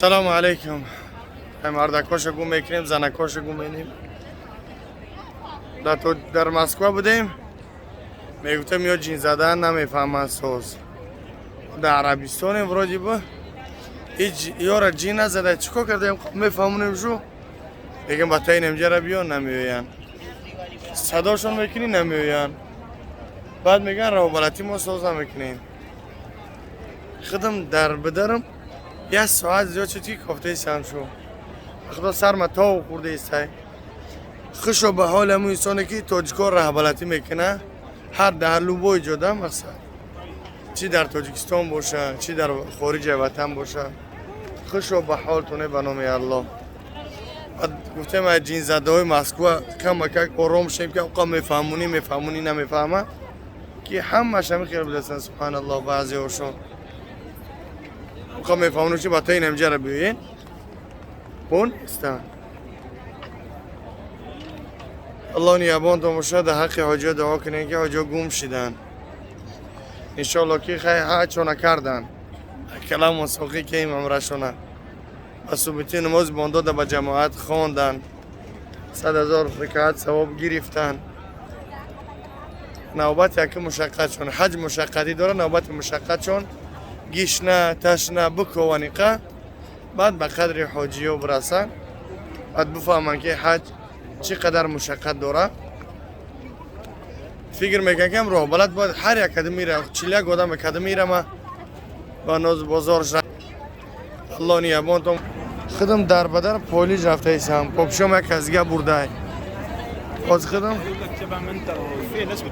Салому алейкум. Мардакоша гум мекунем, занакоша гум менем. Дар Москва будем, мегуфтам, ё ҷин задан намефаҳманд соз. Дар Арабистонем, вроде бы ҳеҷ ёра ҷин назада. Чӣ кор кардем? Мефаҳмонем шу, мегам, ба таи немҷара биё, намеоянд. Садошон мекунӣ, намеоянд. Баъд мегӯян, роҳбалатӣ мо соз намекунем. Худам дар бидарам як соат зиёд шуд, ки кофтаи сам шу. Худо, сарма тов хӯрда истай. Хушо ба ҳоли ҳамун инсоне, ки тоҷикҳо раҳбалатӣ мекуна. Ҳар дар любой ҷода, мақсад, чӣ дар Тоҷикистон боша, чӣ дар хориҷи ватан боша, хушо ба ҳолтоне. Ба номи Аллоҳ. Баъд гуфтем, аз ҷинзадаҳои Москва камакак ором шем, ки оқа мефаҳмонӣ, мефаҳмонӣ, намефаҳма, ки ҳамаш ҳами хел будастанд. Субҳаналлоҳ, баъзеҳошон оқа мефаҳмонӣ, ки ба таи намҷара биёен, бо нестанд. Аллоҳ ниябонтон бошад. Дар ҳаққи ҳоҷиё дуо кунем, ки ҳоҷиё гум шиданд. Иншоалло, ки хай ҳаҷшона карданд, каламон соқӣ кеим амрашона ба субути намози бондода ба ҷамоат хонданд, 100 000 рикаат савоб гирифтанд. Навбат яки мушаққатшон, ҳаҷ мушаққатӣ дорад. Навбати мушаққатшон гишна ташна бикованиқа, баъд ба қадри ҳоҷиё бирасанд, баъд бифаҳманд, ки ҳаҷ чӣ қадар мушаққат дорад. Фикр мекунам, ки роҳбалад бояд ҳар як кадам мера, 41 одам кадам мерама ба ноз бозор. Аллоҳ ниябонтон. Худам дар бадар полиж рафтаисам, попшом як касига бурдай. Боз худам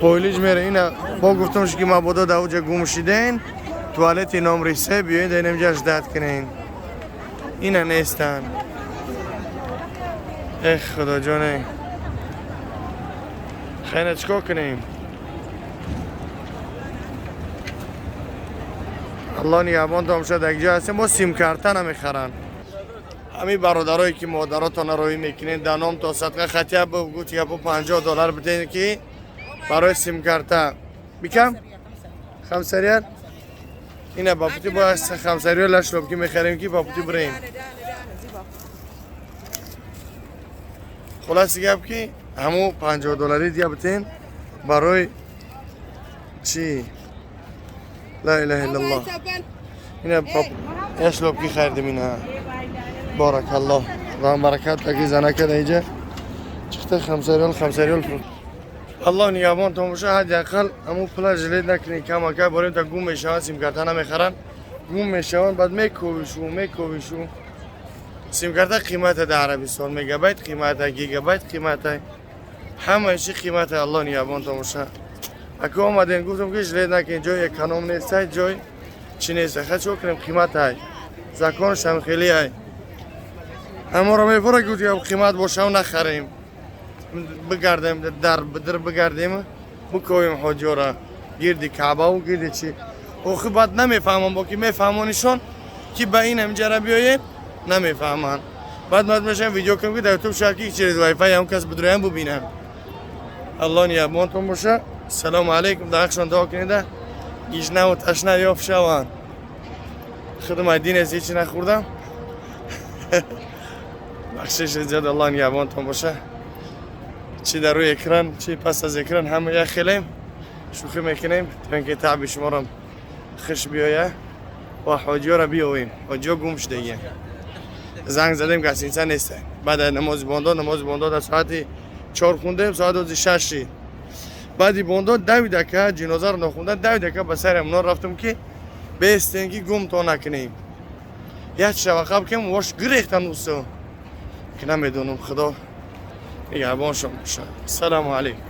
полиж мера. Ина бо гуфтам, ки мабодо дар уҷа гум шиден, туалети номри се биёед, дар инҷа ждать кунен. Ина нестанд. Эх, худоҷоне, хайна чӣ кор кунем? Аллоҳ нигаҳбонтон бошад. Як ҷо ҳастем, бо симкарта намехаранд. Ҳамин бародарое, ки модаротона роҳӣ мекунед, дар ном то садқа хатия гуфт, япо 50 доллар биден, ки барои симкарта бикам хамсарият. Ина ба пути бояд хамсариё лашлоб, ки мехарем, ки ба пути бирем. Хулоси гап, ки ҳамун 50 доллари дига битен барои чӣ? Ла илаҳа иллаллоҳ. Ина яшлоб, ки харидем. Ина, баракаллоҳ, худованд баракат таки занака да иҷа чиқта хамсариёл, хамсариёл. Аллоҳ нигаҳбонтон боша. Ҳадди ақал ҳамун пула жалеть накунед. Камака борем, та гум мешаванд, симкарта намехаранд, гум мешаванд. Баъд мековишу, мековишу. Симкарта қимата дар Арабистон, мегабайт қимата, гигабайт қимата, ҳамаи чи қимата. Аллоҳ нигаҳбонтон боша. Ака омадем, гуфтам, ки жалеть накунед, ҷои эконом нестай, ҷой чӣ неста. Ха, чӣ кунем, қиматай, законшам хеле ай. Ҳаморо мепора, гуфт, қимат бошам, нахарем. Бигардем, дар бидир бигардем, биковем ҳоҷиёра гирди Каъбаву гирди чи. Охи баъд намефаҳмам, бо ки мефаҳмонишон, ки ба ин ҳамҷара биёем, намефаҳманд. Баъд мад мешавам, видео кунам, ки дар Ютуб шояд, ки через вайфай ҳам кас бидроям, бубинам. Аллоҳ нигаҳбонтон боша. Салому алейкум. Дар ҳақшон дуо кунеда, гишнаву ташна ёфт шаванд. Худам ай динес ҳечи нахӯрдам, бахшиш зиёд. Аллоҳ нигаҳбонтон боша. Чӣ дар рӯи экран, чӣ пас аз экран, ҳама як хелем, шӯхӣ мекунем, то ин ки таъби шуморо хуш биёя ва ҳоҷиёро биёвем. Ҳоҷиё гум шудагия. Занг задем, гостиница неста. Баъд аз намози бондод, намози бондод аз соати 4 хундем, соат ози 6 шид. Баъди бондод давидака ҷинозаро нохунда, давидака ба сари ҳамоно рафтам, ки бестем, ки гум то накунем. Як шава қабл кем вош гирехтан усо, ки намедонам. Худо нигаҳбоншон бошад. Ассалому алайкум.